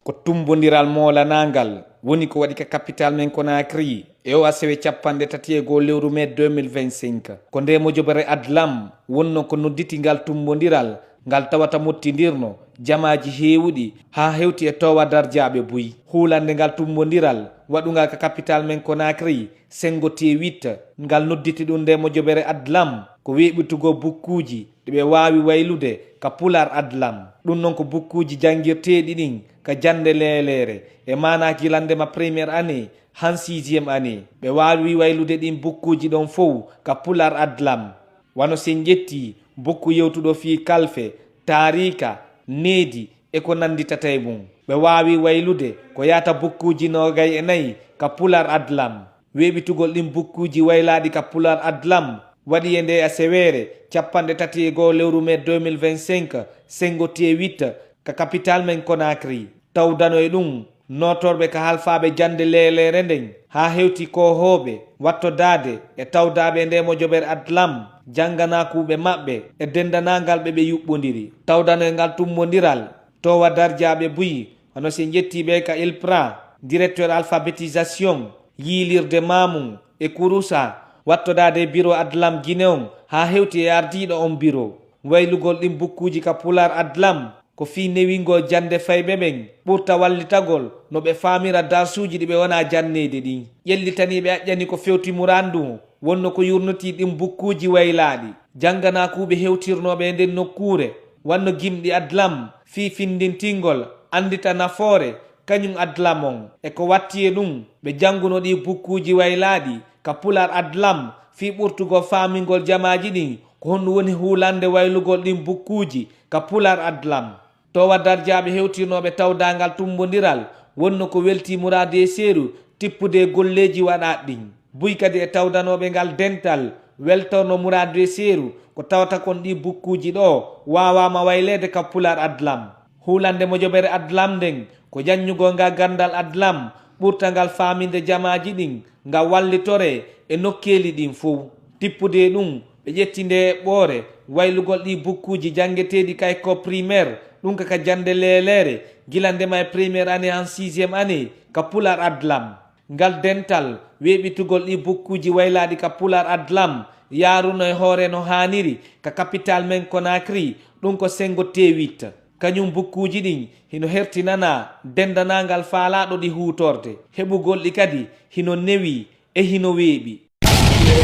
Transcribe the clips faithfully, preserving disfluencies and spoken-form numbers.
Ko tummbondiral moolanaangal woni ko waɗi ka kapital men Conakry e o asewe capanɗe tati e goo lewru mee deux mille vingt-cinq. Ko ndee mojobere Adlam wonnoo ko nodditi ngal tummbondiral ngal tawata mottindirno jamaaji heewuɗi haa hewti e toowa darjaaɓe buy. Huulannde ngal tummbondiral waɗungal ka kapital men Conakry, Senngo T huit, ngal nodditi ɗum ndee mojobere Adlam ko weeɓitugol bukkuuji ɗi ɓe waawi waylude ka Pulaar Adlam. Ɗum noon ko bukkuuji janngirteeɗi ɗin ka jannde leeleere e maanaa gila ndema première année han sixième année. Ɓe waawi waylude ɗin bukkuuji ɗon fow ka Pulaar Adlam. Wano si en ƴettii bukku yewtuɗo fii kalfe, taariika, needi e ko nannditata e mum. Ɓe waawi waylude ko yaata bukkuuji noogay e nayi ka Pulaar Adlam. Weeɓitugol ɗin bukkuuji waylaaɗi ka Pulaar Adlam waɗi e ndee aseweere capanɗe tati e goo lewru mee deux mille vingt-cinq, Senngo T huit ka kapital men Conakry. Tawdano e ɗum nootorɓe ka halfaaɓe jannde leeleere nden, haa hewti koohooɓe, wattodaade e tawdaaɓe e ndee mojobere Adlam, jannganaakuuɓe maɓɓe e denndanaangal ɓe ɓe yuɓɓondiri. Tawdano e ngal tummbondiral, toowa darjaaɓe buy, hono si en ƴettii ɓe ka ILPRA, directeur alphabétisation, yiilirde Maamum e Kurusa, wattodaade e biro Adlam Gine on haa hewti e ardiiɗo on biro. Waylugol ɗin bukkuuji ka Pulaar Adlam ko fii newingol jannde fayɓe ɓen ɓurta wallitagol no ɓe faamira darsuuji ɗi ɓe wonaa janneede ɗin. Ƴellitaniiɓe aƴƴani ko fewti muraadu wonno ko yurnitii ɗin bukkuuji waylaaɗi. Jannganaakuuɓe hewtirnooɓe e nden nokkuure wanno gimɗi Adlam fii finndintingol anndita nafoore kañum Adlam on. E ko watti e ɗum, ɓe jannguno ɗii bukkuuji waylaaɗi ka Pulaar Adlam fii ɓurtugol faamingol jamaaji ɗin ko honɗum woni huulannde waylugol ɗin bukkuuji ka Pulaar Adlam. Toowa darjaaɓe hewtirnooɓe tawdaangal tummbondiral wonno ko weltii muraadu e seeru tippude e golleeji waɗaaɗi ɗin. Buy kadi e tawdanooɓe ngal dental weltorno muraadu e seeru ko tawata kon ɗii bukkuuji ɗoo waawaama wayleede ka Pulaar Adlam. Huulannde mojobere Adlam nden ko ƴaññugol ngal ganndal Adlam ɓurta ngal faaminde jamaaji ɗin, ngal wallitoree e nokkeeli ɗin fow. Tippude e ɗum, ɓe ƴetti ndee eɓɓoore waylugol ɗii bukkuuji janngeteeɗi ka école primaire, ɗum ka ka jannde leeleere, gila ndema e première année han sixième année ka Pulaar Adlam. Ngal dental weeɓitugol ɗii bukkuuji waylaaɗi ka Pulaar Adlam yaaruno e hoore no haaniri ka kapital men Conakry, ɗum ko Senngo T huit. Kañum bukkuuji ɗin hino hertinanaa denndanaangal faalaaɗo ɗi huutorde. Heɓugol ɗi kadi hino newii e hino weeɓi.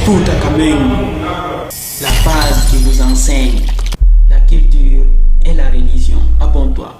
Fouta quand même. La base qui vous enseigne.